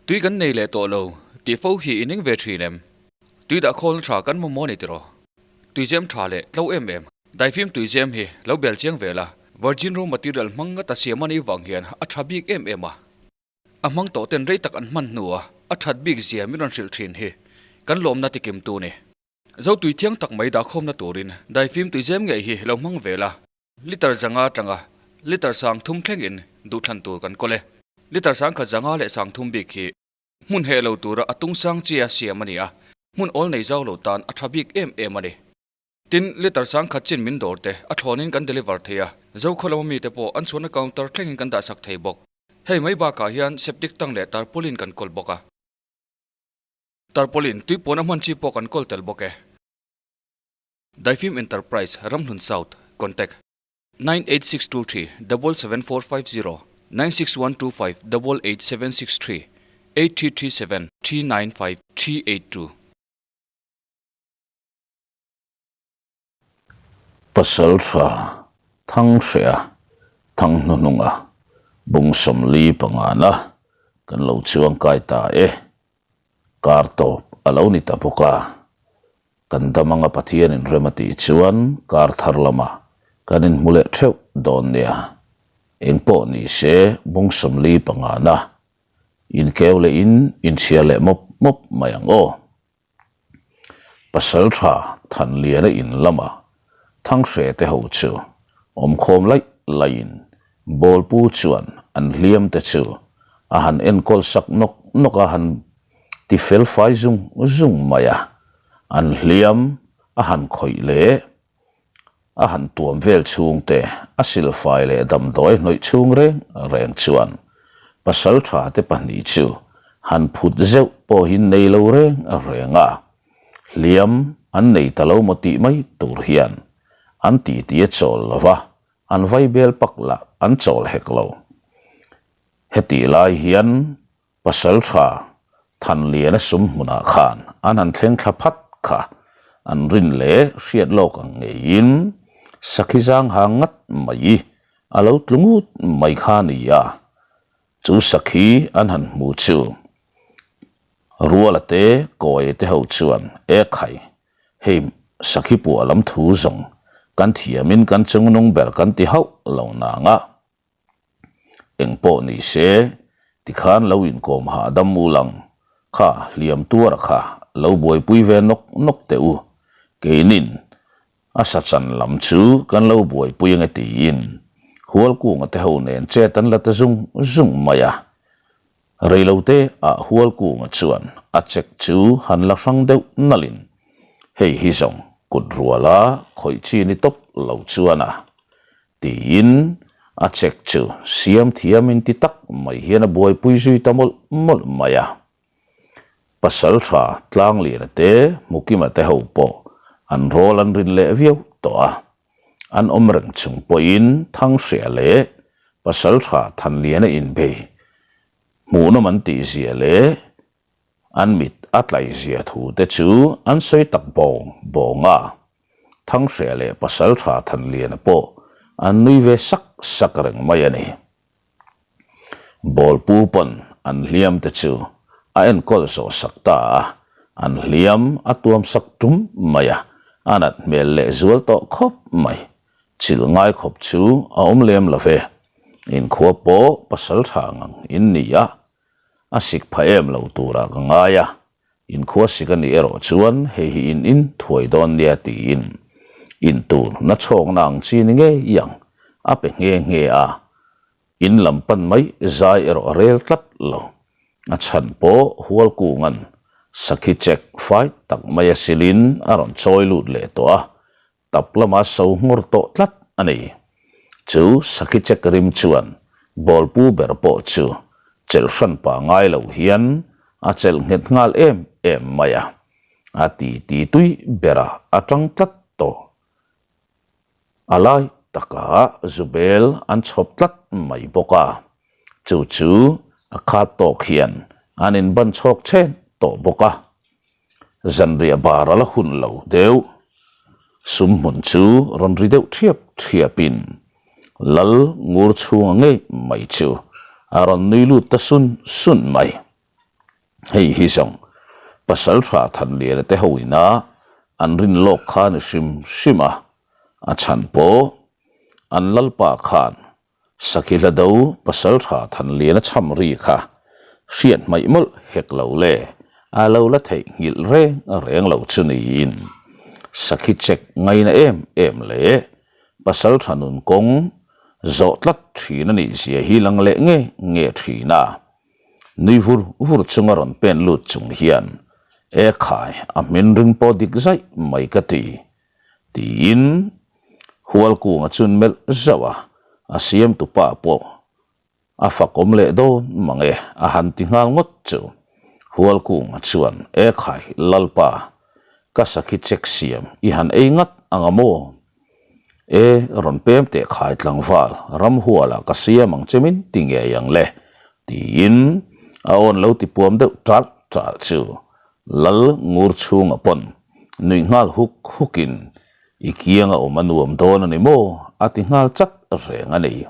Tui kan nei leh tawh lo tih fo hi i ning ve thin em? Tui dah khawlna tha kan mamawh a ni tiraw? Tuizem tha leh tlo em em. Daifim tuizem hi lo bel chiang ve la, virgin raw material hmang ngata siam a nih vang hian a tha bik em em a. A hmang tawh ten rei tak an hman hnua a that bik zia min rawn hrilh thin hi kan lawmna tikim tu ni. Zo tui thiang tak mai dahkhawmna turin daifim tuizem ngei hi lo hmang ve la. Liter zanga atanga liter sang thum thlengin duhthlan tur kan kawl e. Liter sang khat zanga leh sang thum bik hi hmun heh lo tura a tung sang chia siam a ni a, hmun awl nei zau lo tan a tha bik em em a ni. Tin, liter sang khat chin min dawr te a thlawnin kan deliver thei a, Zokhaw lama mite pawh an chhuahna counter thlengin kan dahsak thei bawk. Hei mai bakah hian septic tank leh tarpaulin kan kawl bawk a. Tarpaulin tui puan a hman chi pawh kan kawl tel bawk e. Daifim Enterprise, Ramhlun South, Contact, 98623 77450 96125 88763 8337 395 382. Pasaltha Thanghrea Thanghnuhnunga bung 45na kan lo chuangkai ta e. Kar tawp a lo ni ta bawk a. Kan dam anga Pathian in rem a tih chuan kar thar lamah kan inhmu leh theuh dawn nia. Engpawh ni se bung 45 na inkeu leh in inchhiar leh mawp mawp mai ang aw. Pasal tha Thanliana in lamah Thanghre te ho chu awmkhawm laih laihin Bawlpu chuan an hliam te chu a han enkawl sak nawk nawk a han ti fel fai zung zung mai a, an hliam a han khawih leh a han tuam vel chhung te a silfai leh damdawi hnawih chhung reng reng chuan pasaltha te pahnih chu han phut zeuh pawhin nei lo reng reng a, hliam an nei ta lo maw tih mai tur hian an titi a chawl lo va, an vai bel pak lah an chawl hek lo. Hetih lai hian Pasaltha Thanliana sum hmunah khan an han thleng thla phat kha an rin leh hriat lawk ang ngeiin sakhi zang ha ngat mai a lo tlu ngut mai kha a ni a, chu sakhi an han hmu chu Ruala te Kawia te ho chuan e khai hei sakhi puah lam thu zawng kan thiamin kan chungnung ber kan ti hauh lo nang a. Engpawh ni se, tikhan lo inkawm hahdam u lang, kha hliam tuara kha lo buaipui ve nawk nawk teh u, keinin a sa chan lam chu kan lo buaipui ange tiin Hualkunga te ho nen chet an la ta zung zung mai a. Reilote ah Hualkunga chuan a check chu han la hrang deuh nalhin hei hi zawng kut ruala khawih chi ni tawp lo chuan a Tiin a check chu siam thiam in ti tak mai hian a buaipui zui ta mawlh mawlh mai a. Pasal tha Tlangliana te Hmukima te ho pawh an rawl an rin leh viau tawh a. An awm reng chung pawhin Thanghria leh Pasal tha Thanliana inbei hmuhnawm an tih zia leh An mit a tlaihzia thu te chu an sawi tak bawng bawng a, Thanghria leh Pasaltha Thanliana pawh an nui ve sak sak reng mai a ni. Bawlpu pawn an hliam te chu a enkawl zawh sak ta a, an hliam a tuam sak tum mai a, a nat hmel leh zual tawh khawp mai. Chilh ngai khawp chu a awm lem lo ve, inkhua pawh Pasaltha ngang in ni a, A sik pha em lo turah ka ngai a, inkhua sik a nih erawh chuan hei hi in in thuai dawn nia tiin in tur na chhawkna ang chi ni ngei ang a pe nghe nghe a, in lam pan mai zai erawh a rel tlat lo. A chhan pawh Hualkunga'n sakhi check fai tak mai a silin a rawn chawi lut leh tawh a, Tap lama so nghawr tawh tlat a ni. Chu sakhi check rim chuan bawlpu ber pawh chu chelh hran pa ngai lo hian a chelh nghet nghal em em mai a, a ti ti tui berah a tang tlat tawh. A lai takah zubel an chhawp tlat mai bawk a, chu chu a khat tawk hian an inban chhawk chen tawh bawk a. Zanriah bar a la hun lo deuh. Sum hmun chu rawn ri deuh thiap thiapin Lal ngur chhunga ngei mai chu a rawn nui lut ta sun sun mai. Hei hi zawng Pasaltha Thanliana te ho ina an rin lawk kha ni hrim hrim a, a chhan pawh an lalpa khan Sakhi hlado Pasaltha Thanliana chham ri kha hriat hmaih mawlh hek lo le a lo la theih nghilh reng reng lo chu niin Sakhi check ngaina em em leh Pasaltha nun kawng zawh tlat thin a nih zia hi lang leh nge nge thin a. Nui vur vur chunga rawn pen lut chung hian, E khai, a hmin ring pawh dik zaih mai ka ti, tiin Hualkunga chun melh zauh a, a siamtu pa pawh a fakawm leh dawn mang e, a han ti nghal ngawt chu. Hualkunga chuan, E khai, Lalpa, ka sakhi check siam i han ei ngat ang a maw? E, rawn pem teh khai tlangval, ramhualah ka siam ang che min ti ngei ang le, tiin a awn lo ti puam deuh ṭalh ṭalh chu Lal ngur chhunga pawn nuih nghal huk hukin i kianga awm a nuam dawn a ni maw a ti nghal chat reng a ni.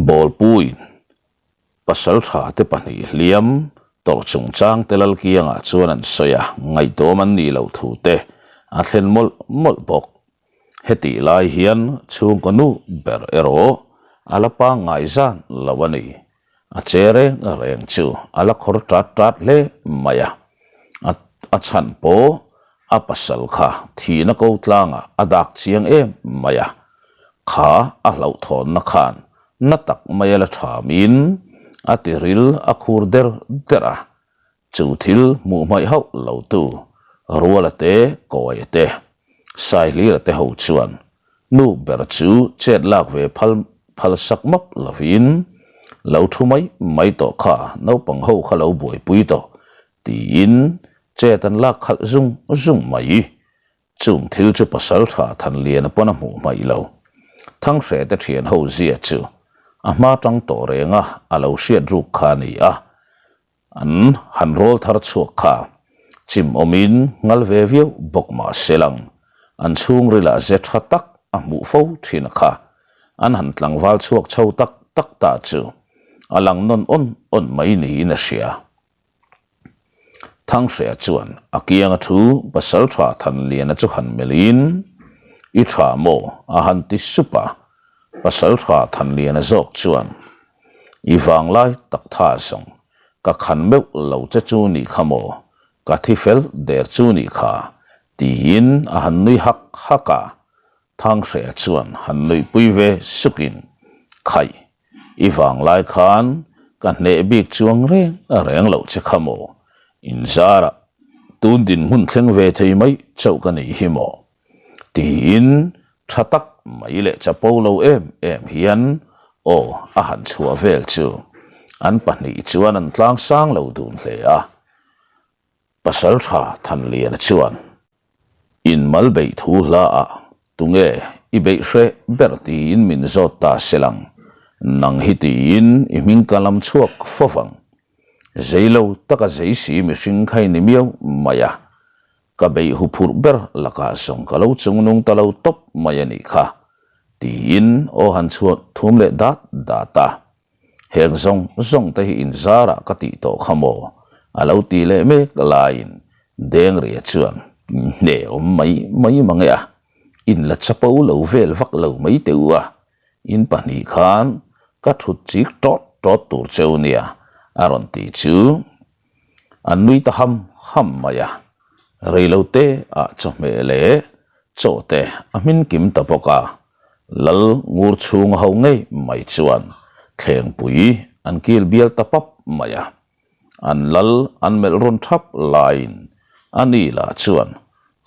Bawlpuiin Pasaltha te pahnih hliam tawrh chungchang te Lalkiangah chuan an sawi a, ngaihdawm an nih loh thu te a thlen mawlh mawlh bawk. Hetih lai hian chhungkaw nu ber erawh a la pangngai zan lo a ni. A che reng reng chu a la khawr tat tat hle mai a, a chhan pawh a pasal kha thihna ko tlangah a dak chiang em mai a, kha a hlauhthawnna khan na tak mai a la thamin a tiril a khur der der a, chu thil hmuh hmaih hauh lo tu Ruala te Kawia te Saihlira te ho chuan nu ber chu chet lak ve phal phal sak map lovin lo thu mai mai tawh kha naupang ho kha lo buaipui tawh tiin chet an lak khalh zung zung mai. Chung thil chu pasal tha Thanliana pawn a hmuh hmaih lo. Thanghreh te thian ho zia chu a hma tang tawh reng a a lo hriat ruk kha a ni a. An han rawl thar chhuak kha chim awmin ngal ve viau bawk mah se lang an chhungrilah ze tha tak a hmuh fo thin a kha. An han tlangval chhuak chho tak tak ta chu a lang nawn awn awn mai niin a hria. Thanghreh chuan a kianga thu Pasaltha Thanliana chu han melhin, I tha maw? a han ti sup a. Pasaltha Thanliana zawk chuan, I vanglai tak tha zawng, ka khan meuh lo che chu nih kha maw? Ka thi fel der chu nih kha, tiin a han nui hak hak a. Thanghreh chuan han nuihpui ve sukin, Khaih, I vanglai khan ka hneh bik chuang reng reng loh che kha maw? Inzarah tun dinhmun thleng ve thei mai chauh ka nih hi maw? Tiin tha tak mai leh chapo lo em em hian aw a han chhuah vel chu an pahnih chuan an tlang sang lo dun hle a. Pasaltha Thanliana chuan, In mal beih thu hla ah tunge i beih hreh ber tiin min zawt ta se lang, nang hi tiin i hming ka lam chhuak fo vang. Zei lo taka zei si mihring kha i ni miau mai a, ka beih huphurh ber lakah zawng ka lo chungnung ta lo tawp mai a nih kha, tiin aw han chhuak thum leh dat dat a. Heng zawng zawng te hi inzarah ka tih tawh kha maw? A lo ti leh mek laiin Dengria chuan hne awm mai mai mang e a, in la chapo lo vel vak lo mai teh u a, in pahnih khan ka thut chik tawt tawt tur cheu nia a rawn ti chu an nui ta ham ham mai a, reilote ah chawhmeh leh chaw te a hmin kim ta bawk a. Lal ngur chhunga ho ngei mai chuan thlengpui an kil bial ta pap mai a, an lal an melh rawn thap laiin a ni lah chuan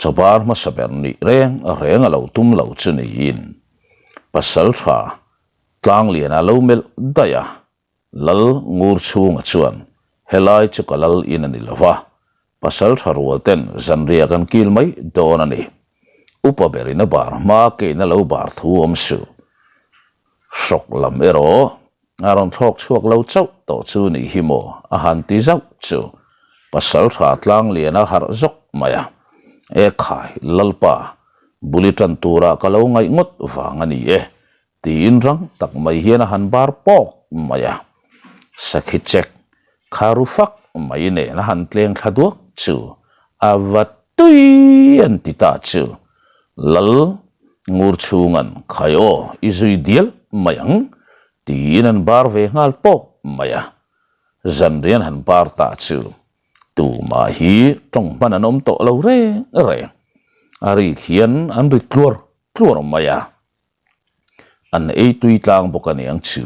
chawbar hmasa ber nih reng reng a lo tum lo chu niin Pasaltha Tlangliana lo melh daih a, Lal ngur chhunga chuan helai chu ka lal in a ni lo va, pasal tha rual ten zanriah kan kil mai dawn a ni. Upa berin a bar hma kein a lo bar thu awm suh. Hrawk lam erawh a rawn thlawk chhuak lo chauh tawh chu nih hi maw a han ti zauh chu pasal tha tlang lian a harh zawk mai a. E khai Lalpa, buli tan turah ka lo ngaih ngawt vang a ni e Tiin rang tak mai hian a han bar pawk mai a, Sakhi check. Kharu fak mai nen a han tleng thla duak chu a va tui an ti ta chu. Lal ngur chhunga'n khai aw i zui dial mai ang tiin an bar ve nghal pawk mai a. Zanrian han bar ta chu tumah hi tawng hman an awm tawh lo reng reng. A rik hian an ri tluar tluar mai a. An ei tui tlang bawk a niang chu.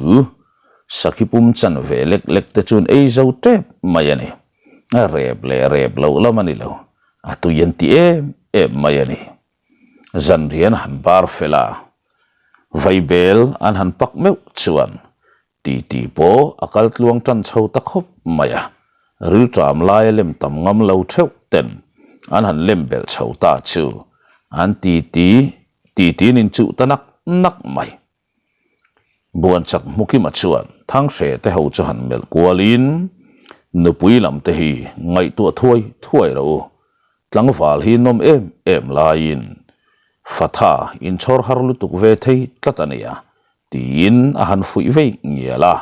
Sakhi pum chan ve lek lek te chuan ei zo tep mai a ni. A rep leh rep loh lam a ni lo, a tui an ti em em mai a ni. Zanrian han bar fel a, vaibel an han pak meuh chuan Titi pawh a kal tluang tan chho ta khawp mai a, rilṭam laia lem tam ngam lo theuh ten an han lem belh chho ta chu an titi titiin inchuh ta nak nak mai. Buanchak Hmukima chuan Thanghreh te ho chu han melh kualin, Nupui lam te hi ngaihtuah thuai thuai rawh u, tlangval hi nawm em em laiin Fatha inchhawr har lutuk ve thei tlat a nia Tiin a han fuih vei ngial a.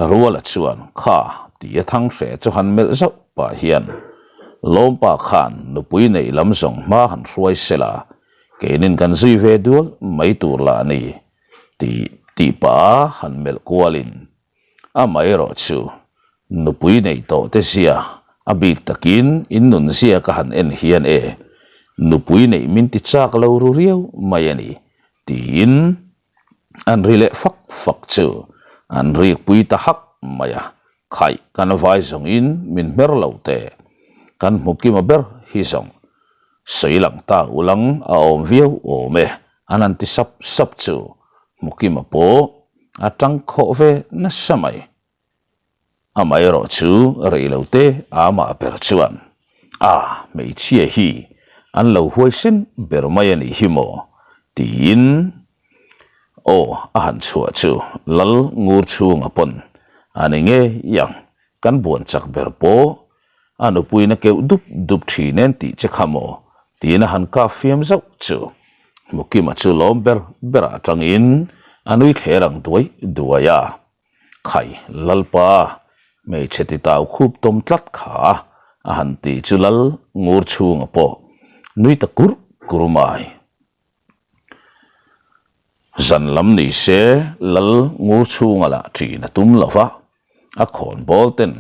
Ruala chuan kha tia Thanghreh chu han melh zauh pah hian, Lawmpa khan nupui neih lam zawng hma han hruai sela, keinin kan zui ve dual mai tur lah a ni, tih tih pah a han melh kualin Amaherawh chu nupui neih tawh te zia a bik takin in nun zia ka han en hian e, nupui neih min ti chak lo ru riau mai a ni tiin an ri leh fak fak chu an rikpui ta hak mai a, khaih kan vai zawngin min hmer lo teh, kan hmu kima ber hi zawng sawi lang ta ulang a awm viau awm e an han ti sap sap chu hmu kima pawh a tang khawh ve nasa mai. Amaherawh chu rei lo te amah ber chuan, A, hmeichhia hi an lo huaisen ber mai a nih hi maw? tiin aw a han chhuah chu Lal ngur chhunga pawn a ni ngei ang, kan buan chak ber pawh a nupuiin a keuh dup dup thin en tih che kha maw? tiin a han kap fiam zauh chu Mukima chu lawm ber berah atangin a nui thler ang duai duai a. Khai, Lalpa, hmeichhe titau khup tawm tlat kha a han ti chu Lal ngur chhunga pawh nui ta kur kur mai. Zan lam ni se Lal ngur chhunga lah ṭin a tum lo va, a khawnbawl ten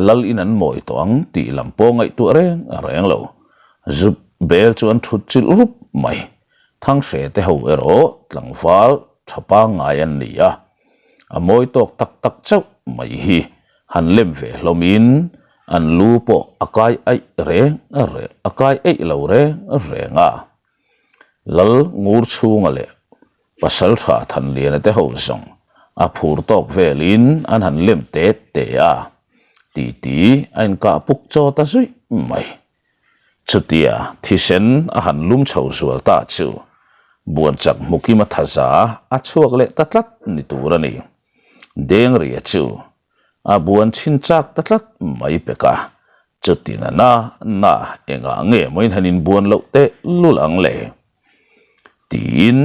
Lal in an mawi tawh ang tih lam pawh ngaihtuah reng reng lo. Zup bel chu an thut chilh rup mai. Thanghreh te ho erawh tlangval tha pangngai an ni a, a mawi tawk tak tak chauh mai hi han lem ve hlawmin an lu pawh a kai aih reng reng a kai eih lo reng reng a. Lal ngur chhunga leh Pasaltha Thanliana te ho zawng a phur tawk velin an han lem te te a, titi a inkah puk chaw ta zuih mai. Chutia thisen a han lum chho zual ta chu Buanchak Hmukima thaza a chhuak leh ta tlat ni tur a ni. Dengria chu a buan chhin chak ta tlat mai pek a, chutina na na engah nge mawiin han inbuan loh teh lul ang le? Tiin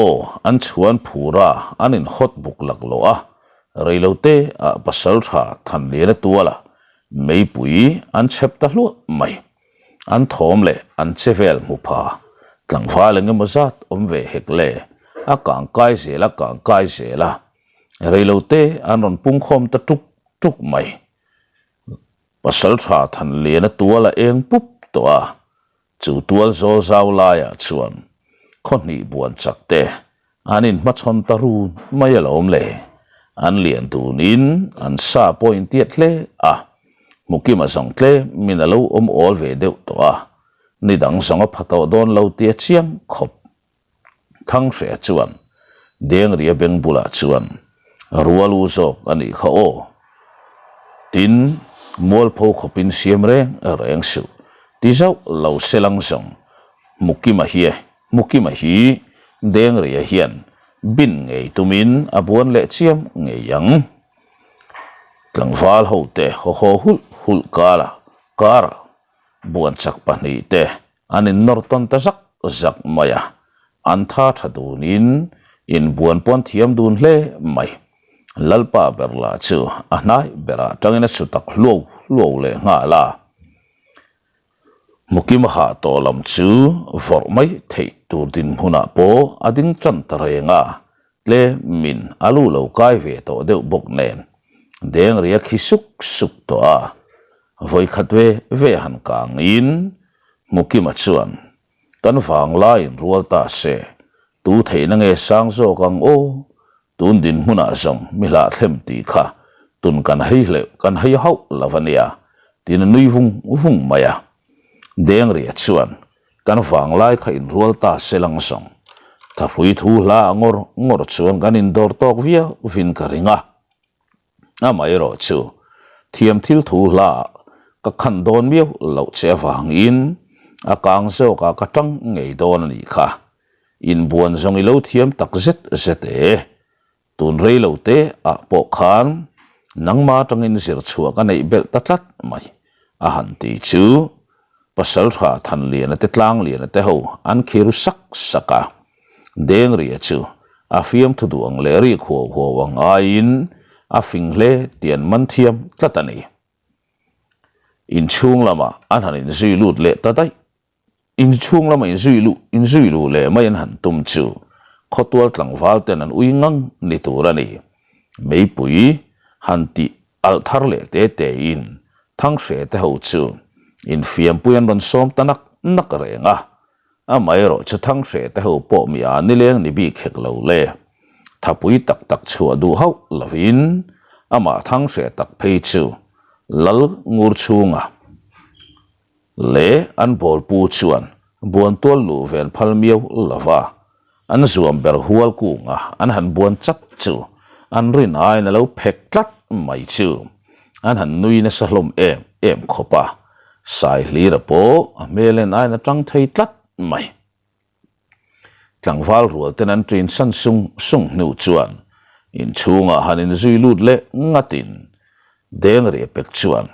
aw an chhuan phur a, an inhawt buk laklawh a, reilote ah pasaltha Thanliana tuala meipui an chhep ta hluah mai. An thawm leh an che vel hmu pha tlangval eng emaw zat awm ve hek le, a kang kai zel a kang kai zel a, reilote an rawn pungkhawm ta tuk tuk mai. Pasaltha Thanliana tuala eng pup tawh a, Chu tual zawl zau laiah chuan khaw hnih buan chak te an inhmachhawn ta run mai alawm le. An lian dunin an sa pawh intiat hle a, Hmukima zawng tlemin a lo awm awl ve deuh tawh a, ni dang zawng a pha tawh dawn lo tia chiang khawp. Thanghreh chuan Dengria beng bulah chuan rual u zawk a nih kha aw. Tin, mualpho khawpin siam reng reng suh. Ti zauh lo selang zawng Hmukima hi Hmukima hi Dengria hian bin ngei tumin a buan leh chiam ngei ang. Tlangval hote haw haw hulh hulh kara karah buan chak pahnihte An innawr tawn ta zak zak mai a, an tha tha dunin inbuan pawn thiam dun hle mai. Lalpa ber lah chu a hnai berah tangin a chhu tak hluau hluau leh nghal a. Hmukima hah tawh lam chu vawrh mai theih tur dinhmunah pawh a ding tan ta reng a, tlemin a lu lo kai ve tawh deuh bawk nen dengri a khi suk suk tawh a. Vawikhat ve ve han kangin Hmukima chuan Kan vanglaiin rual ta se, tu theihna nge sang zawk ang aw? Tun dinhmunah zawng mi hlahthlem tih kha tun kan hei hleuh kan hei hauh lo a nia, tiin a nui vung vung mai a. Dengria chuan kan vanglai kha inrual ta se lang zawng, thahrui thu hla a ngawr ngawr chuan kan indawr tawk viau vin ka ring a. Amaherawh chu thiam thil thu hla ka khan dawn miau loh che avangin a kang zawkah ka tang ngei dawn a nih kha. Inbuan zawng i lo thiam tak zet zet e. Tun rei lo te ah pawh khan nangma atangin zir chhuah ka neih belh ta tlat mai a han ti chu Pasaltha Thanliana te Tlangliana te ho an khiru sak sak a. Dengria chu a fiamthu duh ang leh rik huau huau ang aiin a fing hle tih an man thiam tlat a ni. Inchhung lamah an han inzui lut leh ta daih. Inchhung lama inzui luh inzui luh leh mai an han tum chu khawtual tlangval ten an ui ngang ni tur a ni. Meipui han tih alh thar leh te te in Thanghre te ho chu infiampui an rawn sawm ta nak nak reng a. Amaherawh chu Thanghre te ho pawh mi a nileng ni bik hek lo le. Thapui tak tak chhuah duh hauh lovin amah Thanghre tak phei chu Lal ngur chhunga Leh an bawlpu chuan buantual luh ven phal miau lova an zuam ber hual kunga an han buan chat chu an rin aiin a lo phek tlat mai chu an han nui nasa hlawm em em khawp a, Saihlira pawh a hmel en aiin a tang thei tlat mai. Tlangval rual ten an ṭin san sung sung hnu chuan inchhungah han inzui lut leh ngatin Dengria pek chuan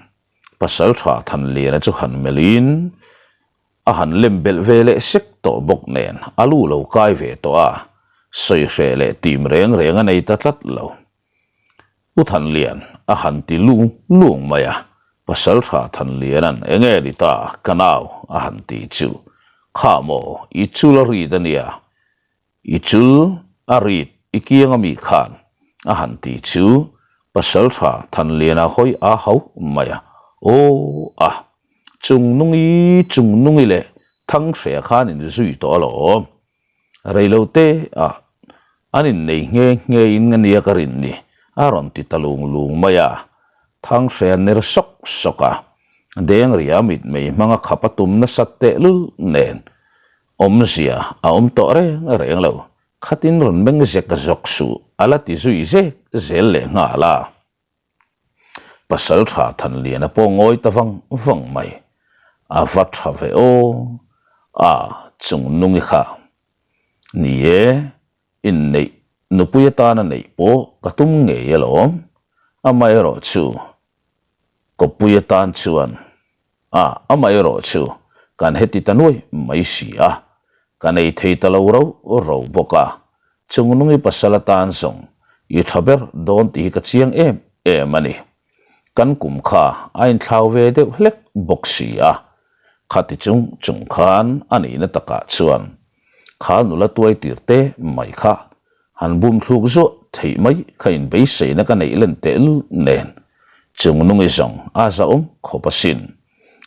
Pasalṭha Thanliana chu han melhin a han lem belh ve leh sek tawh bawk nen a lu lo kai ve tawh a, sawi hreh leh tim reng reng a nei ta tlat lo. U Thanlian a han ti lung lung mai a, Pasalṭha Thanliana'n enge ni ta ka nau a han ti chu, Kha maw i chul a rit a nia, i chul a rit i kiang ami khan a han ti chu Pasalṭha Thanliana hawi a hauh mai a, Aw a, Chungnungi Chungnungi leh Thanghrea khan in zui tawh alawm. Reilote ah an innei nghe nghe in ania ka rin ni a rawn ti ta lung lung mai a, Thanghre a ner sawk sawk a, Dengria mitmei hmanga khap a tum nasat tehlul nen awmzia a awm tawh reng reng lo, khatin rawn meng zek zawk suh a la ti zui zek zel leh nghal a. Pasal tha Thanliana pawh ngawi ta vang vang mai. A va tha ve aw, a chung nungi kha. Ni e, inneih nupui atana neih pawh ka tum ngei alawm. Amaherawhchu, kawppui atan chuan A, amaherawhchu, kan heti ta nuai mai si a, ka nei thei ta lo ro ro bawk a, Chungnungi pasal atan zawng i tha ber dawn tih hi ka chiang em em a ni. Kan kum kha a inthlau ve deuh hlek bawk si a, khati chung chung khan a nihna takah chuan kha nula tuai tir te mai kha Han bum thluk zuah theih mai kha in beiseina ka neih len teh lul nen Chungnungi zawng a zahawm khawp asin.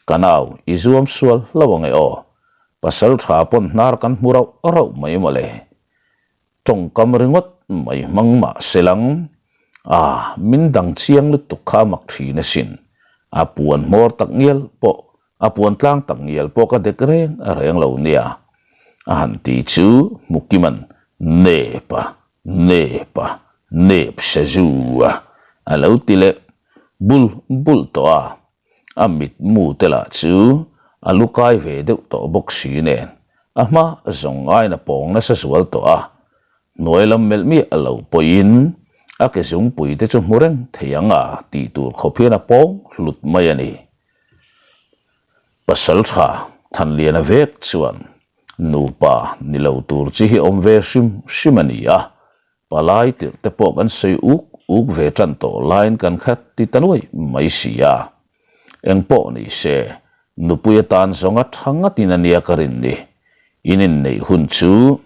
Ka nau i zuam sual hlo ange aw. Pasal tha pawn hnar kan hmu rauh rauh mai mawle. Tawngkam ringawt mai hmang mah se lang. A min dang chiang lutuk kha a mak thin asin. A puan hmawr tak ngial pawh A puan tlang tak ngial pawh ka dek reng reng lo nia, a han ti chu Hmukiman nep a, nep a, nep se zu a, a lo ti leh bul bul tawh a. A mitmu te lah chu a lu kai ve deuh tawh bawk si nen a hma zawng ngaiin a pawng nasa zual tawh a. Hnuai lam melh miah lo pawhin a ke zungpui te chu hmu reng thei ang a tih tur khawp hian a pawng hlut mai a ni. Pasal tha Thanliana vek chuan nupa ni lo tur chi hi awm ve hrim hrim a ni a, palai tirh te pawh kan sawi uk uk ve tan tawh laiin kan khat ti ta nuai mai si a. Engpawh ni se, nupui atan zawnga tha ngatin a nia ka rin ni. In inneih hun chu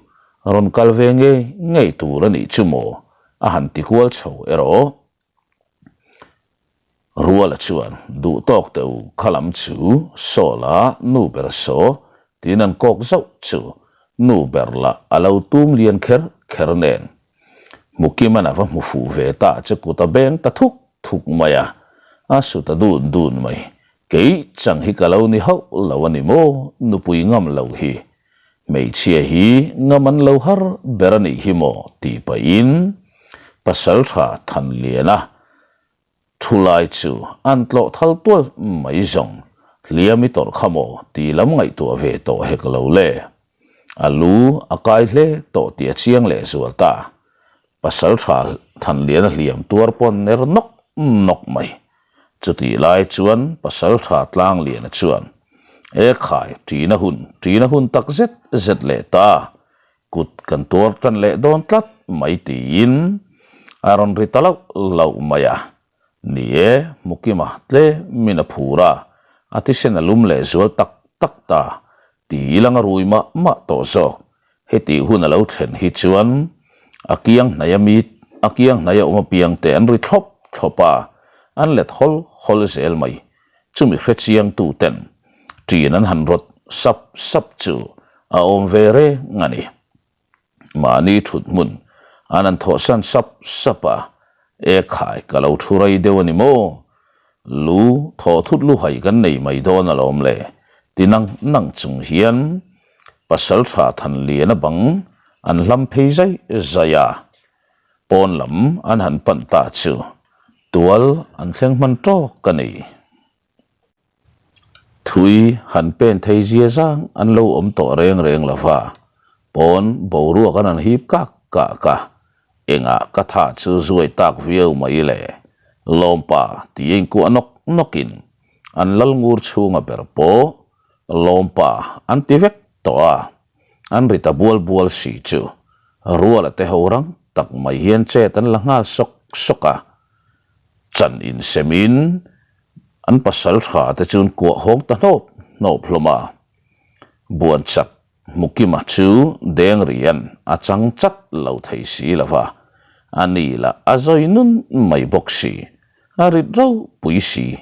rawn kal ve ngei ngei tur a nih chu maw? a han ti kual chho erawh. Ruala chuan duh tawk teh u kha lam chu Sawla nu ber saw tiin an kawk zauh chu nu ber lah a lo tum lian kher kher nen. Hmukiman a va hmu fuh ve ta chu kut a beng ta thuk thuk mai a, a su ta dun dun mai. Kei chang hi ka lo ni hauh lo a ni maw nupui ngam lo hi. Hmeichhia hi ngam an lo har ber a nih hi maw tih pahin Pasaltha Thanliana Thu lai chu an tlawh thal tual mai zawng, hliam i tawrh kha maw tih lam ngaihtuah ve tawh hek lo le. A lu a kai hle tawh tih a chiang leh zual ta. Pasal tha Thanliana hliam tuar pawn ner nawk nawk mai. Chutih lai chuan pasal tha Tlangliana chuan, E khai, ṭina hun, ṭina hun tak zet zet leh ta. Kut kan tuar tan leh dawn tlat mai tiin a rawn ri ta lauh lauh mai a. Ni e, Mukima tlemin a phur a, a thisen a lum leh zual tak tak ta ti ilang a rui mah mah tawh zawk. Hetih hun a lo thlen hi chuan a kiang hnaia mi a kiang hnaia awm apiangte an ri thlawp thlawp a, an let hawl hawl zel mai. Chumi hrechiangtu ten ṭin an han rawt sap sap chu a awm ve reng a ni. Mahni ṭhut hmun an han thawhsan sap sap a, E khai, ka lo ṭhu rei deuh a ni maw? Lu thawh thut lu hai kan nei mai dawn alawm le, ti nang nang chung hian Pasalṭha Thanliana bang an hlam phei zai zai a. Pawn lam an han pan ta chu tual an thleng hman tawk a ni. Thui han pen thei zia zang an lo awm tawh reng reng lo va, pawn boruak an han hip kak kak a, engah ka tha chu zuai tak viau mai le, lawmpa tih a inkuah nawk nawkin an lal ngur chhunga ber pawh lawmpa an ti vek tawh a. An ri ta bual bual si chu Ruala te ho rang tak mai hian chet an la nghal sawk sawk a. Chan insemin an pasal tha te chu an kuah hawng ta hnawp hnawp hlawm a. Buan chak Hmukima chu deng rian a chang chat lo thei si lo va, a ni lah a zawi nun mai bawk si, a rit ropui si.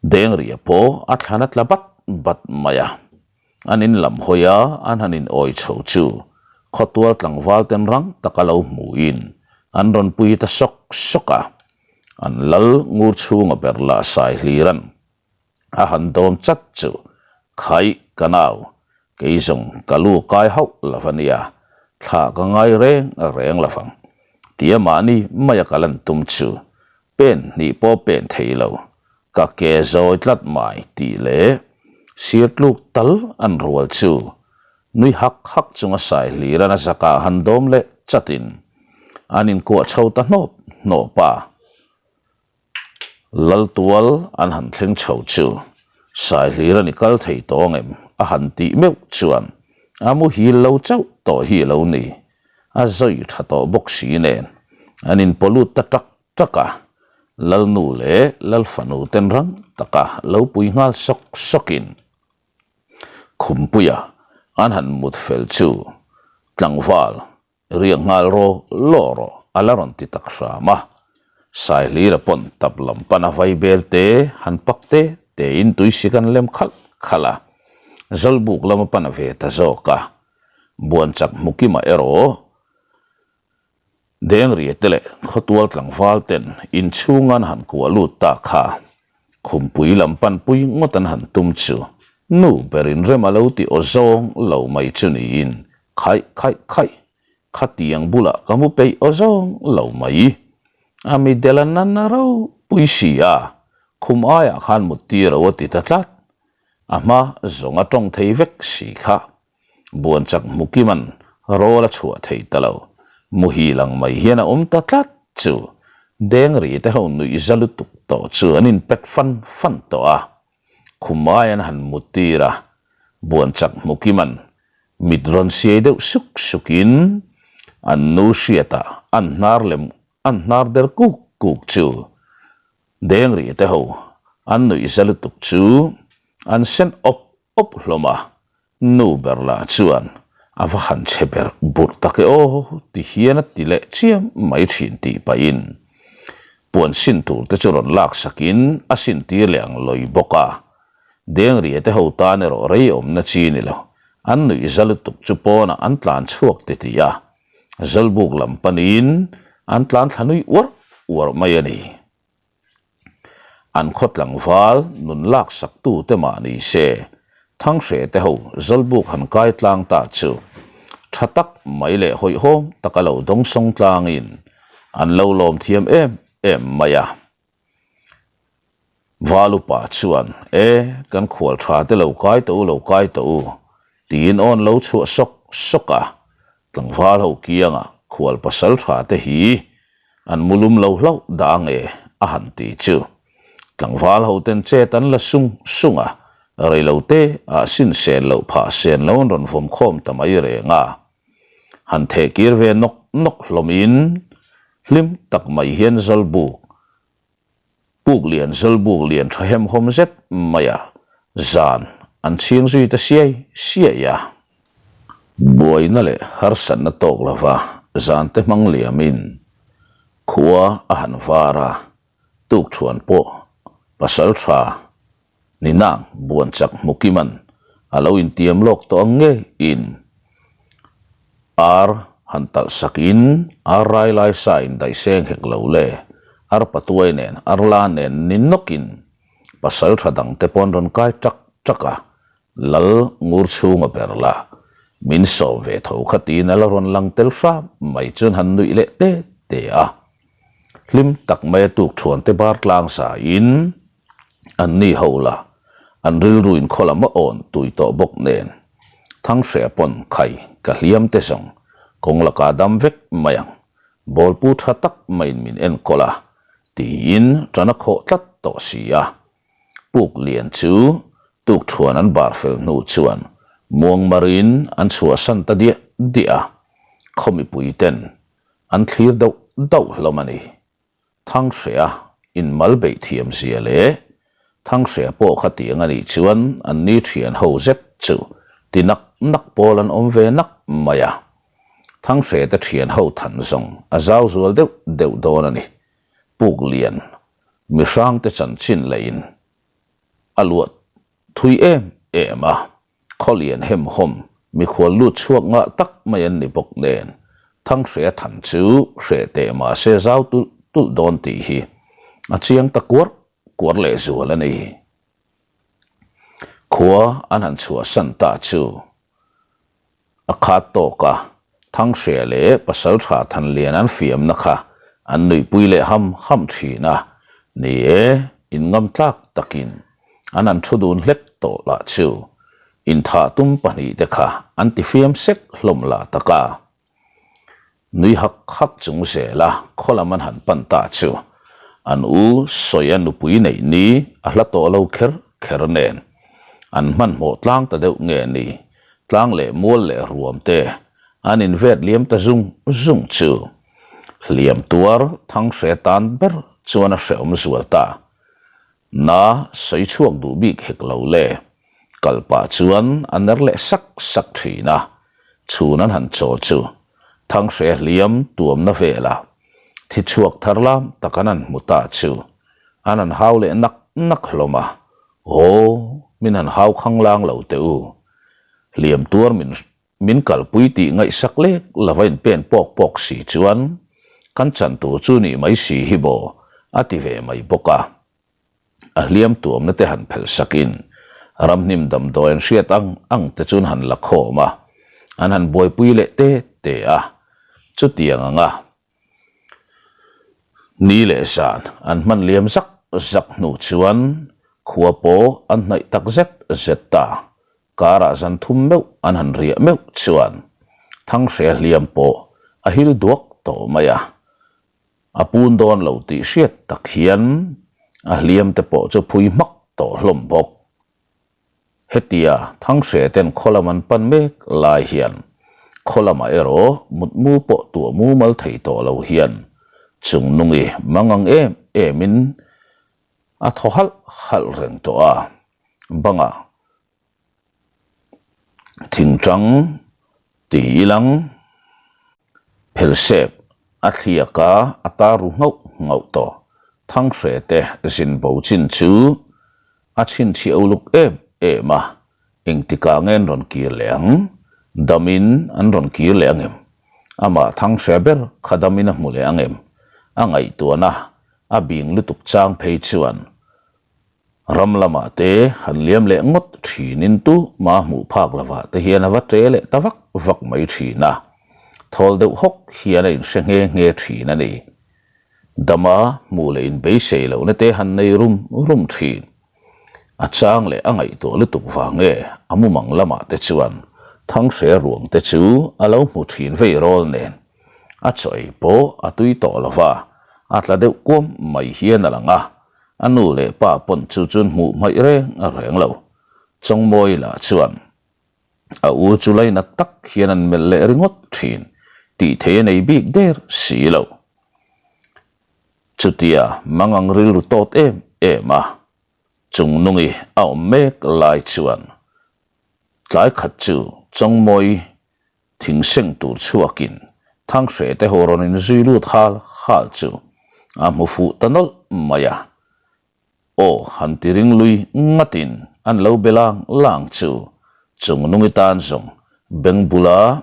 Dengria pawh a thlan a tla bat bat mai a. An in lam hawi a, an han in awi chho chu khawtual tlangval ten rang taka lo hmuhin an rawn pui ta sawk sawk a. An lal ngur chhunga ber lah sai hliran a han dawm chat chu Khaih ka nau, kei zawng ka lu kai hauh lo a nia, thlah ka ngai reng reng lo vang tia mahni maia ka lan tum chu Pen hnih pawh pen thei lo, ka ke zawi tlat mai tih leh sir tluk tal an rual chu nui hak hak chunga sai hliran a zakah han dawm leh chatin an inkuah chho ta hnawp hnawp a. Laltual an han thleng chho chu sai hliran i kal thei tawh angem a han tih meuh chuan a muhil lo chauh tawh hi a lo ni. A zawi tha tawh bawk si nen an inpawlut ta tak tak a, Lalnu leh Lalfanu ten rang taka lo pui nghal sawk sawkin Khumpuia an han mut fel chu tlangval riak nghal raw law rawh a la rawn ti tak hram a, Saihlira pawn tap lam pana vaibel te han pak te tein tuisik an lem khalh khalh a, Zawlbuk lama pana ve ta zawk a. Buan chak hmukima erawh Dengria te leh khawtual tlangval ten inchhung an han kuah lut ta kha khumpui lam panpui ngawt an han tum chu nu berin rem a lo ti aw zawng lo mai chu niin khaih khaih khaih khatiang bulah ka mu peih aw zawng lo mai. A mi del a nana ropui si a, khum aiah khan mut tir lo a ti ta tlat. A hma zawng a tawng thei vek si kha. Buan chak hmukiman rawl a chhuah thei ta lo. Muhil ang mai hian a awm ta tlat chu. Dengri te ho nuih za lutuk tawh chu an inpet fan fan tawh a. Khum ai an han mut tir a. Buan chak hmukiman mit rawn siai deuh suk sukin an nu hriatah an hnar lem. An hnar der kuk kuk chu Dengri te ho an nuih za lutuk chu an sen awp awp hlawm a, nu ber lah chuan a va han chhe ber burh tak e aw ti hian a ti leh chiam mai thin tih pahin puan sin tur te chu rawn lak sakin a sin tir leh ang lawi bawk a, Dengri te ho tan erawh rei awmna chi ni lo, an nuih za lutuk chu pawnah an tlan chhuak titih a. Zawlbuk lam panin an tlan thla nui uar uar mai a ni. An khaw tlangval nun lak sak tu te mah ni se, Thanghreh te ho Zawlbuk han kai tlang ta chu tha tak mai leh hawihhawm taka lo dawngsawng tlangin an lo lawm thiam em em mai a. Valupa chuan, E, kan khual tha te lo kai tawh u, lo kai tawh u, tiin awn lo chhuah sawk sawk a. Tlangval ho kiangah khual pasal tha te hi an mu lum lo hlauh dah ange a han ti chu. Tlangval ho ten chet an la sung sung a, reilo te ah sin sen loh phah sen lo an rawn vawm khawm ta mai reng a. Han theh kir ve nawk nawk hlawmin hlim tak mai hian Zawlbuk, puk lian Zawlbuk lian tha hemhawm zet maia zan an chhing zui ta siai siai a. Buaina leh harsatna tawk lova zan te hmang liamin khua a han var a, tukṭhuan pawh pasal tha Ni nang buan chak hmu kiman a lo intiam lawk tawh ang ngeiin ar han talh sakin ar rai lai sa in daih seng hek lo le, ar patuai nen ar la nen ni nawkin pasal tha dang te pawn rawn kai ṭak ṭak a, lal ngur chhunga ber la min sawm ve tho kha tiin a la rawn lang tel hram mai chuan han nuih leh te te a, hlim tak mai a tuk thuan te bar tlang sa in. An ni ho la, an rilru in khaw lam a awn tui tawh bawk nen. Thanghreh pawn khai ka hliam te zawng kawng lakah dam vek mai ang, bawlpu tha tak maiin min enkawl a, tiin tan a khawh tlat tawh si a. Puk lian chu tuk thuan an bar fel hnu chuan muangmarin an chhuahsan ta diah diah a, khaw mipui ten an thlir dauh dauh hlawm a ni. Thanghreh-a inmal beih thiam zia leh Thanghreh pawh kha tiang a nih chuan an ni thian ho zet chu ti nak nak pawl an awm ve nak mai a. Thanghreh te thian ho than zawng a zau zual deuh deuh dawn a ni. Puk lian mihrang te chanchin leiin a luah thui em em a. Khawlian hemhawm mikhual lut chhuak ngah tak mai an ni bawk nen, Thanghrea than chu hreh teh mah se zau tulh tulh dawn tih hi a chiang ta kuar kuar lehzual a ni. Khua an han chhuahsan ta chu a khat tawk a, Thanghrea leh Pasaltha Thanlian an fiamna kha an nuihpui leh ham ham thin a, ni e, inngam tlak takin An han thu dun hlek tawh lah chu inthah tum pahnihte kha an ti fiam sek hlawm lah tak a. Nui hak hak chung zela khaw lam an han pan ta chu an u Sawia nupui neih ni a hla tawh lo kher kher nen an hmanhmawh tlang ta deuh nge ni tlang leh mual leh ruam te an invet liam ta zung zung chu hliam tuar thang hre tan ber chuan a hrehawm zual ta. Na sawi chhuak duh bik hek lo le. Kal pah chuan a ner leh sak sak thin a, chhun an han chaw chu Thanghre hliam tuamna velah thi chhuak thar lam tak an han hmu ta chu an han hau leh nak nak hlawm a, Aw, min han hau khanglang lo teh u. Hliam tuar min Min kalpui tih ngaihsak lek lova in pen pawk pawk si chuan kan chan tur chu nih mai si hi baw a ti ve mai bawk a. A hliam tuamna te han phelh sakin ramhnim damdawi an hriat ang ang te chuan han la khawm a, an han buaipui leh te te a. Chutiang anga ni leh zan an hman liam zak zak hnu chuan khua pawh an hnaih tak zet zet ta. Karah zan thum meuh an han riah meuh chuan Thanghre hliam pawh a hil duak tawh mai a, a pun dawn lo tih hriat tak hian a hliam te pawh chu phui hmak tawh hlawm bawk. Hetia Thanghre ten khaw lam an pan mek lai hian khaw lamah erawh mutmu pawh tuah mumal thei tawh lo hian. Chungnungi mangang em emin a thaw halh halh reng tawh a, bangah thingtang ti ilang phelsep a thliak a, a tar ru nghauh nghauh tawh. Thanghre te zin bo chin chu a chhinchhiah uluk em em a, engtikah nge an rawn kir leh ang? Damin an rawn kir leh ang em? Amah Thanghre ber kha damin a hmu leh ang em? A ngaihtuahna a bing lutuk chang phei chuan Ram lamah te han liam leh ngawt thinin tu ma hmuh phak lovah te hian a va ṭe leh ta vak vak mai thin a, thawl deuh hawk hian a inhre nghe nghe thin a ni. Dama hmuh leh inbeisei lohna te han nei rum rum thin. A chang leh a ngaihtuah lutuk vang nge a mumang lamah te chuan Thanghre ruang te chu a lo hmu thin vei rawl nen a chaw ei pawh a tui tawh lova, a tla deuh kuam mai hian a lang a. A nu leh pa pawn chu chuan hmuh hmaih reng a reng lo. Chawngmawi lah chuan a u chu lainat tak hian an melh leh ringawt thin tih thei a nei bik der si lo. Chutia mangang rilru tawt em em a, Chungnungi a awm mek lai chuan tlai khat chu Chawngmawi Thing seng tur chhuakin Thanghreh te ho rawn inzui lut hal hal chu a hmu fuh ta nawlh mai a. Aw han ti ring lui ngatin an lo be lang lang chu Chungnungi tan zawng beng bula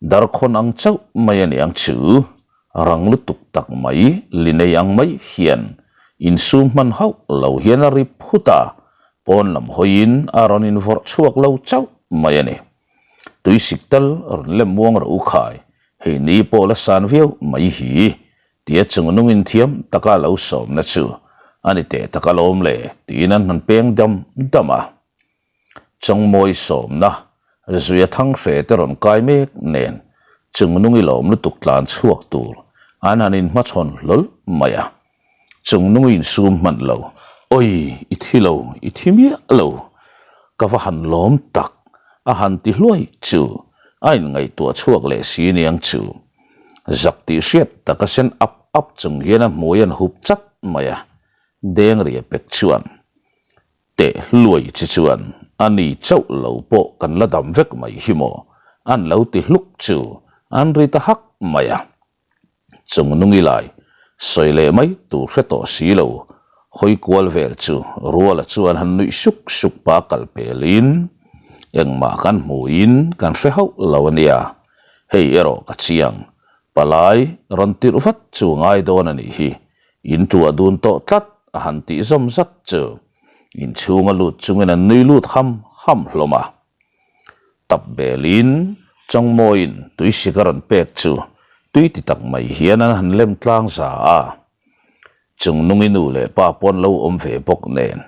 darkhawn ang chauh mai a niang chu rang lutuk tak mai li nei ang mai hian insum hman hauh lo hian a ri phut a, pawn lam hawiin a rawn invawrh chhuak lo chauh mai a ni. Tuisik tal rawn lem muang rawh u khai, hei ni pawh la san viau mai hi, tia chung nungin thiam taka lo sawmna chu a ni teh tak alawm le tiin an han peng dam dam a. Chawngmawi sawmna Zuia Thanghre te rawn kai mek nen chung nungi lawm lutuk tlan chhuak tur an han inhmachhawn hlawl mai a. Chung nungi insum hman lo, Oi, i thi lo, i thi miah lo, ka va han lawm tak, a han ti hluai chu a inngaihtuah chhuak leh si niang chu. Zak tih hriat taka sen ap ap chung hian a hmui an hup chat mai a, deng ria pek chuan teh hluai chi chuan a ni chauh lo pawh kan la dam vek mai hi maw, an lo ti hluk chu an ri ta hak mai a. Chungnungi lai sawi leh mai tur hre tawh si lo, hawi kual vel chu Ruala chuan han nuih suk suk pa kal pelin, Engmah kan hmuin kan hre hauh lo a nia, hei erawh ka chiang, palai rawn tirh vat chu ngai dawn a nih hi, in tuah dun tawh tlat a han tih zawm zat chu inchhunga lut chungin an nui lut ham ham hlawm a. Tap belin Chawngmawiin tuisik a rawn pek chu tui ti tak mai hian an han lem tlang za a. Chungnungi nu leh pa pawn lo awm ve bawk nen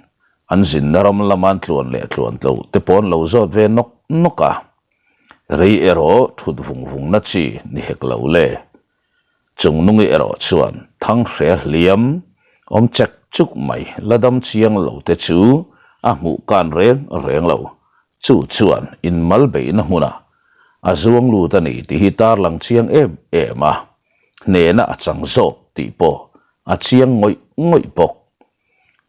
an zinna ram lama an tluan leh tluan tlo te pawn lo zawt ve nawk nawk a. Rei erawh thut vung vungna chi ni hek lo le. Chungnungi erawh chuan Thanghre hliam awm chek chuk mai la dam chiang lo te chu a hmuh kan reng reng lo. Chu chuan inmal beihna hmunah a zuang lut a ni tih hi tarlang chiang em em a, hnehna a chang zawk tih pawh a chiang ngawih ngawih bawk.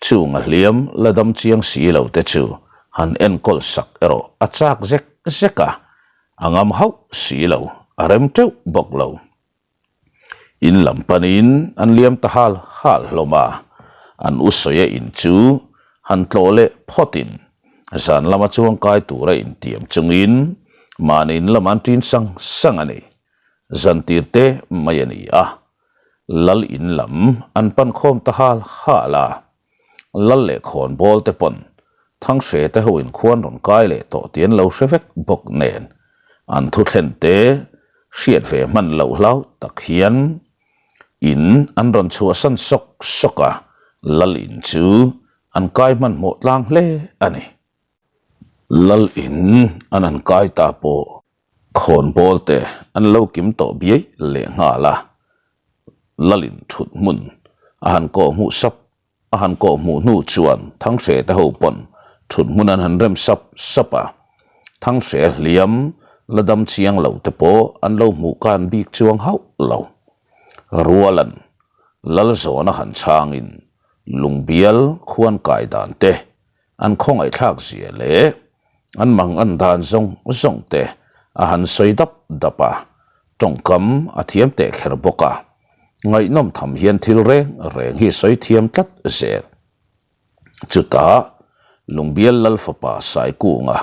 Chung a hliam la dam chiang si lo te chu han enkawl sak erawh a chak zek zek a, A ngam hauh si lo, a rem teuh bawk lo. In lam panin an liam ta hal hal hlawm a, an u sawia in chu han tlawh leh phawtin zan lama chuangkai tura intiam chungin mahni in lamah an ṭin sang sang a ni. Zantir te mai a ni a, lal in lam an pan khawm ta hal hal a. Lal leh khawnbawl te pawn Thanghre te ho in khuan rawn kai leh tawh tih an lo hre vek bawk nen an thu thlen te hriat ve hman loh hlau tak hian in an rawn chhuahsan sawk sawk a, Lal in chu an kai hmanhmawh tlang hle a ni. Lal in an han kai ta pawh khawnbawl te an lo kim tawh biai leh nghal a, Lalin thut hmun a han kawh hmuh sap a han kawh hmuh hnu chuan Thanghre te ho pawn thut hmun an han rem sap sap a, Thanghre hliam la dam chiang lo te pawh an lo hmuh kan bik chuang hauh lo. Rualan Lalzawna han chhangin Lungbial khuan kai dan te, an khawngaihthlak zia leh an mang an dan zawng zawng te a han sawi dap dap a, tawngkam a thiam teh kher bawk a, ngaihnawm tham hian thil reng reng hi sawi thiam tlat zel. Chutah Lungbial Lal fapa Saikunga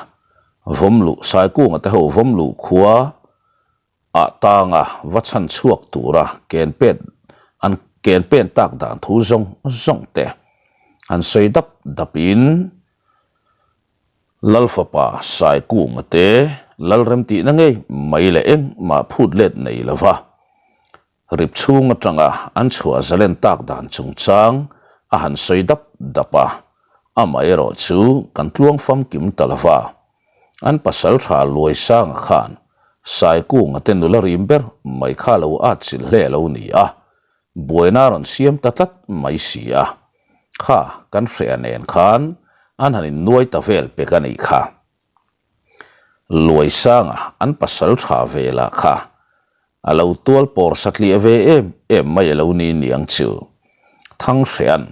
vawmluh Saikunga te ho vawmluh khua Ah tanga va chhan chhuak tura ken pet an ken pen tak dan thu zawng zawng te an sawi dap dap in Lal fapa Saikunga te Lalrem tihna ngei mai leh engmah phut let nei lova rip chhung atanga an chhuah zalen tak dan chungchang a han sawi dap dap a, amaherawh chu kan tluang famkim ta lova. An pasal tha Luaisanga khan Saikunga te nula rim ber mai kha lo at chilh hle lo ni a, buaina a rawn siam ta tlat mai si a. Kha kan hreha nen khan an han innuai ta vel pek a nih kha. Luaisanga an pasal tha ve lah kha a lo tual pawr satliah ve em em mai a lo ni niang chu. Thanghrea'n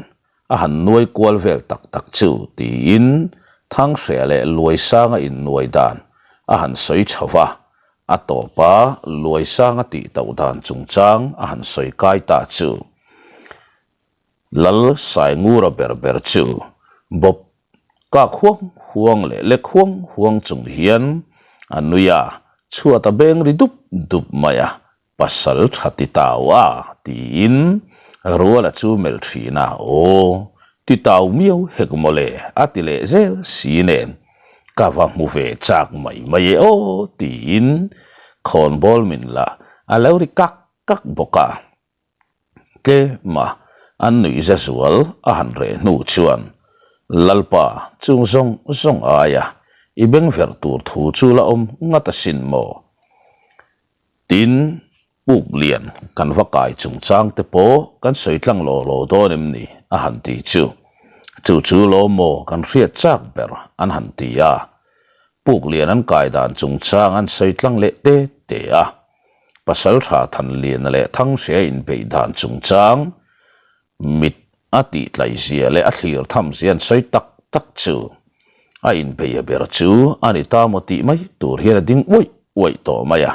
a han nuai kual vel tak tak chu tiin Thanghrea leh Luaisanga innuai dan a han sawi chho va, a tawpa Luaisanga tih tauh dan chungchang a han sawi kai ta chu. Lal Saingura ber ber chu bawp kak huang huang leh lek huang huang chung hian a nui a, chhuat a beng ri dup dup mai a, pasal tha ti tau a tiin Ruala chu melh thin a, aw ti tau miau hek mawle a ti leh zel si nen ka va hmu ve chak mai mai e aw tiin khawnbawl min la a lo ri kak kak bawk a. Tlema an nuihza zual a han reh hnu chuan Lalpa chung zawng zawng aia i bengverh tur thu chu la awm ngat asin maw? Tin, puk lian kan va kai chungchang te pawh kan sawi tlang law law dawn em ni? a han ti chu. Chu chu law maw kan hriat chak ber an han ti a. Puk lian an kai dan chungchang an sawi tlang leh te te a. Pasaltha Thanliana leh Thangsia inbeih dan chungchang mit a tihtlaihzia leh a thlir thamzia an sawi tak tak chu a inbeia ber chu a ni ta maw tih mai tur hian a ding uaih uaih tawh mai a,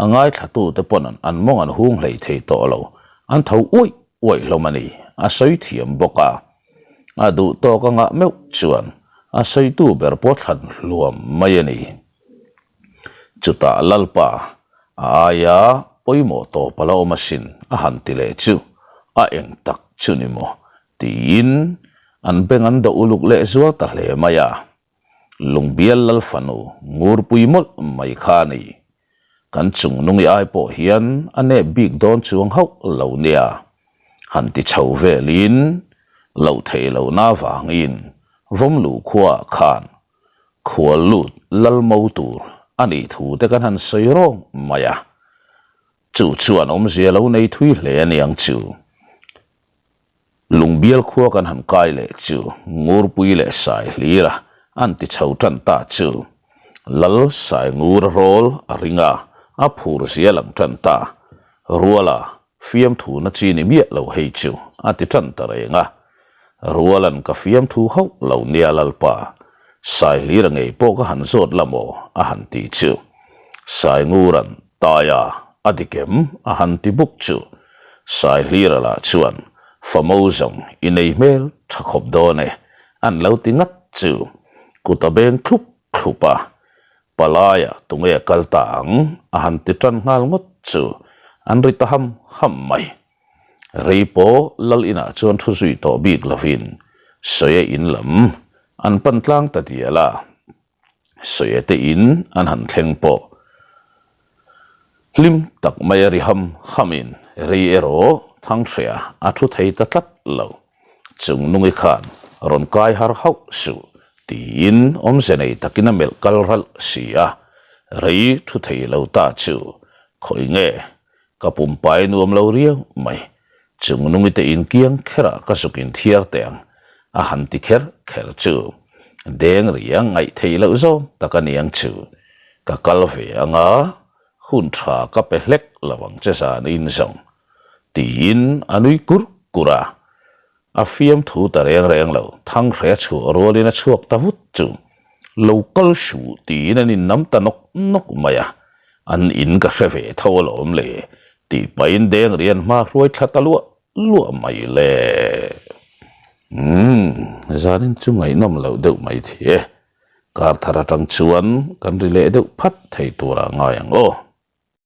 a ngaithlatute pawn an mawng an hung hlei thei tawh lo, an tho uaih uaih hlawm a ni, a sawi thiam bawk a. A duh tawk a ngah meuh chuan a sawitu ber pawh thlan hluam mai a ni. Chutah Lalpa, a aia pawimawh tawp a la awm asin a han ti leh chu a eng tak chu ni maw? tiin an beng an dawh uluk leh zual ta hle mai a. Lungbial Lal fanu ngurpui mawlh mai kha a ni. Kan chungnungi ai pawh hian a nep bik dawn chuang hauh lo nia. Han ti chho velin loh theih lohna avangin Vawmluh khuaah khan Khual lut lal mo tur a nih thu te kan han sawi rawng mai a, chu chuan awmzia lo nei thui hle a niang chu. Lungbial khua kan han kai leh chu Ngurpui leh Saihlira an ti chho tan ta chu. Lal Saingura rawl a ring a, a phur zia lang tan ta. Ruala Fiamthu na chi ni miah lo hei chu a ti tan ta reng a. Rualan ka fiamthu hauh lo nia Lalpa, Saihlira ngei pawh ka han zawt la maw a han ti chu. Sainguran, Taia, a dik em? a han ti buk chu. Saihlira lah chuan, Famo zawng i nei hmel tha khawp dawn e, an lo ti ngat chu. Kut a beng thlup thlup a, Palaia tunge kal ta ang a han ti tan nghal ngawt chu an ri ta ham ham mai. Rei pawh lal inah chuan thu zui tawh bik lovin Sawia in lam an pan tlang ta dial a, Sawia te in an han thleng pawh hlim tak mai a ri ham hamin rei erawh Thanghrehah a thu thei ta tlat lo. Chungnungi khan rawn kai har hauh suh tiin awmze nei takin a melh kal ralh si a, rei thu thei lo ta chu khawi nge ka pumpai nuam lo riau mai, Chungnungi te inkiang kherah ka zuk inthiar teh ang a han ti kher kher chu deng ria ngaih theih loh zawng tak a niang chu ka kal ve anga hun tha ka pe hlek lo ang che zan in zawng. Tiin a nui kur kur a. A fiamthu ta reng reng lo, Thanghre a chhuah rualin a chhuak ta vut chu. Lo kal suh tiin an innam ta nawk nawk mai a. An in ka hre ve tho alawm le, tih pahin Dengrian hma hruai thla ta luah luah mai le. Umm, zanin chu ngaihnawm loh deuh mai thi e. Kar thar atang chuan kan ri leh deuh phat thei turah ngai ang aw.